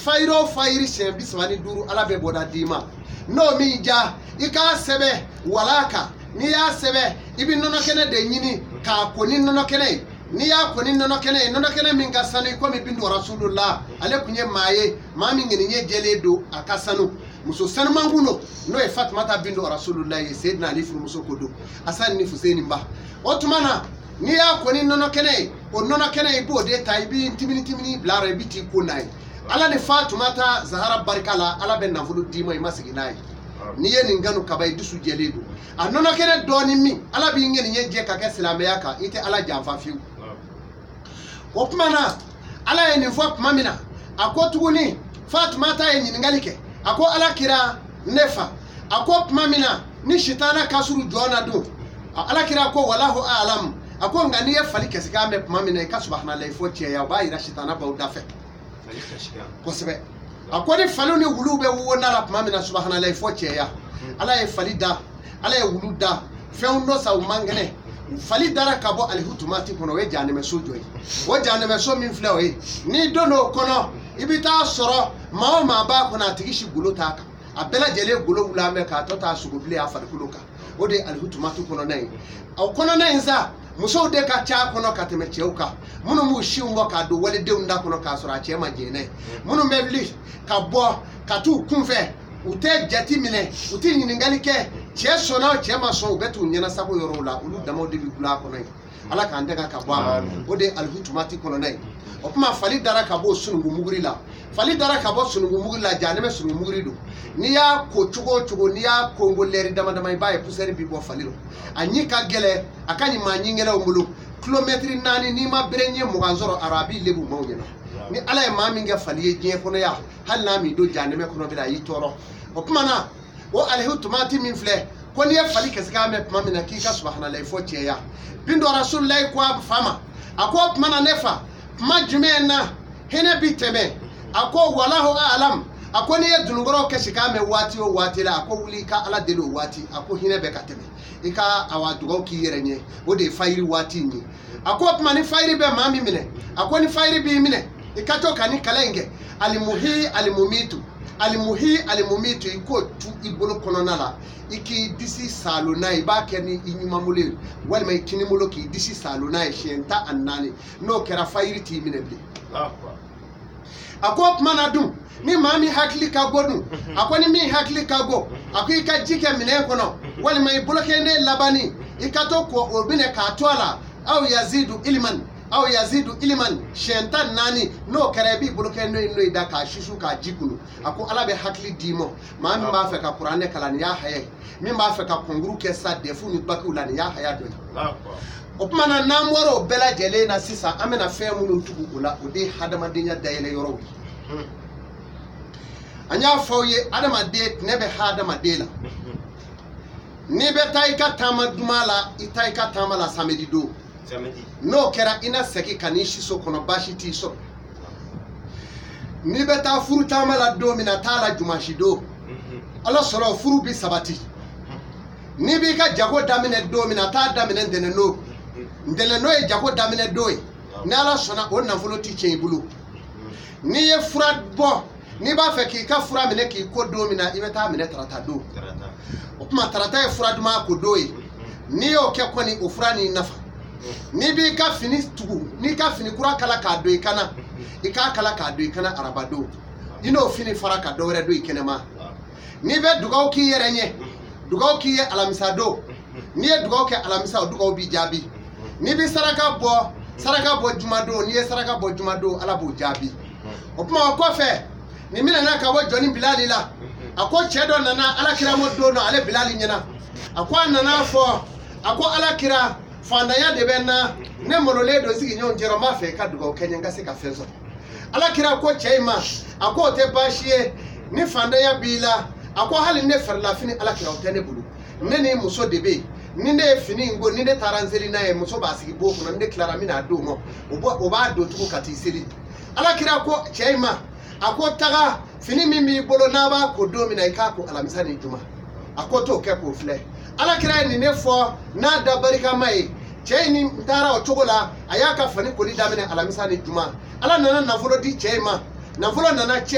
Fayiri o fayiri, siɲɛ 35, Ala bɛ bɔda d'i ma. N'o min ja, i k'a sɛbɛn wala kan. N'i y'a sɛbɛn, i bɛ nɔnɔ kɛnɛ de ɲini k'a ko ni nɔnɔ kɛnɛ ye. N'i y'a ko ni nɔnɔ kɛnɛ ye, nɔnɔ kɛnɛ min ka sanu, i komi Bintu Rasulula, ale tun ye maa ye, maa min ŋaniɲɛ jɛlen don, a ka sanu, muso sanuman kun don, n'o ye Fatumata Bintu Rasulula ye, Seyidina Ali furumuso ko don, Asan ni Fuseni ba. O tuma na, n'i y'a ko ni nɔnɔ kɛnɛ ye, o nɔnɔ kɛnɛ, i b'o de ta, i b'i timini timini bila a rɔ, i bɛ t'i ko n'a ye. Ala ni Fatumata Zahara barika la, Ala bɛ nafolo d'i ma, i ma sigi n'a ye. N'i ye nin kanu kaba, i dusu jɛlen don. A nɔnɔ kɛnɛ dɔɔni min, Ala b'i ŋaniɲɛ jɛ ka kɛ silamɛya kan, i tɛ Ala janfa fiyewu. O tuma na, Ala ye nin fɔ tuma min na, a ko tuguni, Fatumata ye ɲininkali kɛ, a ko: Ala kira, ne fa, a ko tuma min na ni sitana ka suru jɔn na dun? Ala kira ko: walahu alam. A ko nka n'i ye fali kasikan mɛn tuma min na, i ka subahanallahi fɔ cɛya, o b'a yira sitana b'aw da fɛ kosɛbɛ. A ko ni faliw ni wuluw bɛ wo da la tuma min na, subahanallahi fɔ cɛya. Ala ye fali da, Ala ye wulu da, fɛnw dɔ sa, u man kɛnɛ. Fali dara ka bɔ alihutumati kɔnɔ, o ye jahanɛmɛso jɔ ye. O jahanɛmɛso min filɛ, o ye n'i donn'o kɔnɔ, i bɛ taa sɔrɔ maa o maa b'a kɔnɔ, a tigi si golo t'a kan, a bɛɛ lajɛlen golo wulan bɛ k'a tɔ t'a sogo bilen a farikolo kan. O de ye alihutumati kɔnɔna ye. O kɔnɔna in sa, musow de ka ca a kɔnɔ ka tɛmɛ cɛw kan, minnu b'u sinw bɔ k'a don walidenw da kɔnɔ k'a sɔrɔ a cɛ ma jɛn n'a ye, minnu bɛ wuli ka bɔ ka t'u kunfɛ, u tɛ jate minɛ, u tɛ ɲininkali kɛ, cɛ sɔnna o, cɛ ma sɔn, u bɛ t'u ɲɛnasago yɔrɔw la. Olu damaw de bɛ gulon a kɔnɔ yen. Ala k'an dɛgɛ ka bɔ a ma. O de ye alihutumati kɔnɔna ye. O tuma, fali dara ka bɔ o sununkun muguri la, fali dara ka bɔ sununkun muguri la, jahanɛmɛ sununkun muguri don. N'i y'a ko cogo o cogo, n'i y'a konko lɛri dama dama, i b'a ye poussière bi bɔ fali rɔ. A ɲi ka gɛlɛn, a ka ɲi maa ɲi gɛlɛnw bolo. Kilomɛtiri 4, n'i ma bere ɲɛ 20 sɔrɔ a rɔ, a b'i lebu maaw ɲɛna. Ni Ala ye maa min kɛ fali ye diɲɛ kɔnɔ yan, hali n'a m'i don jahanɛmɛ kɔnɔ bi, a y'i tɔɔrɔ. O tuma na, o alihutumati min filɛ, ko n'i ye fali kasikan mɛn tuma min na, k'i ka subahanallahi fɔ cɛya. Bintu Rasulilayi ko a fa ma, a ko o tuma na, ne fa, tuma jumɛn na hinɛ bi tɛmɛ? A ko: walahu alam. A ko n'i ye dununkɔrɔw kasikan mɛn waati o waati la, a ko wuli i ka Ala deli o waati. A ko hinɛ bɛ ka tɛmɛ, i ka awa dugawu k'i yɛrɛ ɲɛ. O de ye fayiri waati in ye. A ko o tuma, ni fayiri bɛ maa min minɛ, a ko ni fayiri b'i minɛ, i ka to ka ni kalan in kɛ: alimuhi alimumitu, alimuhi alimumitu. I k'o tu i bolo kɔnɔna la, i k'i disi saalo n'a ye. I b'a kɛ ni i ɲuman ye walima i kini bolo, k'i disi saalo n'a ye siɲɛ 14. N'o kɛra, fayiri t'i minɛ bilen. A ko o tuma na dun, ni maa min hakili ka go dun? A ko ni min hakili ka go, a ko i ka ji kɛ minɛn kɔnɔ, walima i bolokɛnden labanni, i ka to ko o minɛ k'a to a la, aw yazidu iliman, aw yazidu iliman, siɲɛ 14. N'o kɛra, i b'i bolokɛnden n'o ye da k'a susu k'a ji kunu. A ko Ala bɛ hakili d'i ma. Maa min b'a fɛ ka kuranɛ kalan, nin y'a haya ye. Min b'a fɛ ka kɔnkuru kɛ sa dɛfu ni bakiw la, nin y'a haya dɔ ye. O tuma na, n'an bɔra o bɛɛ lajɛlen na sisan, an bɛna fɛn minnu tugu o la, o de ye hadamadenya dayɛlɛ yɔrɔw ye. An y'a fɔ aw ye, adamaden tɛnɛ bɛ hadamaden la. N'i bɛ taa i ka taama duman la, i taa i ka taama la samedi don. N'o kɛra, i na segin ka n'i si so kɔnɔ, baasi t'i sɔrɔ. N'i bɛ taa furu taama la don min na, taa la jumasi don, Ala sɔrɔ furu bi sabati. N'i b'i ka jago daminɛ don min na, taa daminɛ ntɛnɛn don. Ntɛnɛn don ye jago daminɛ don ye. Ni Ala sɔnna, o nafolo ti tiɲɛ i bolo. N'i ye fura bɔ, n'i b'a fɛ k'i ka fura minɛ k'i ko don min na, i bɛ taa minɛ tarata don. O tuma, tarata ye fura duman ko don ye. N'i y'o kɛ kɔni, o fura n'i nafa. N'i b'i ka fini tugu, n'i ka fini kura kala k'a don i kana, i k'a kala k'a don i kana araba don. I n'o fini fara ka dɔ wɛrɛ don i kɛnɛma. N'i bɛ dugawu k'i yɛrɛ ɲɛ, dugawu k'i ye alamisa don. N'i ye dugawu kɛ alamisa, o dugawu b'i jaabi. N'i bɛ saraka bɔ, saraka bɔ jumadon. N'i ye saraka bɔ jumadon, Ala b'o jaabi. O tuma, o kɔfɛ, nin minɛna ka bɔ jɔnni Bilali la. A ko cɛ dɔ nana Ala kira mo don dɔ, ale Bilali ɲɛna. A ko a nana fɔ, a ko: Ala kira, fantanya de bɛ n na, ne malolen don sigiɲɔgɔnw cɛrɔ, n b'a fɛ i ka dugawu kɛ n ye, n ka se ka fɛn sɔrɔ. Ala kira ko cɛ in ma, a ko o tɛ baasi ye ni fantanya b'i la. A ko hali ne farilafini, Ala kira, o tɛ ne bolo, ne ni muso de bɛ yen. Ni ne ye fini in ko, ni ne taara n seli n'a ye, muso b'a sigi bon kɔnɔ, ni ne tilara, n bɛna d'o ma, o b'a don tugun ka t'i seli. Ala kira ko cɛ in ma, a ko taga, fini min b'i bolo, n'a b'a ko don min na, i k'a ko alamisa ni juma. A ko t'o kɛ k'o filɛ. Ala kira ye nin ne fɔ n'a da barikama ye. Cɛ in ni taara o cogo la, a y'a ka fani koli daminɛ alamisa ni juma. Ala nana nafolo di cɛ in ma, nafolo nana cɛ.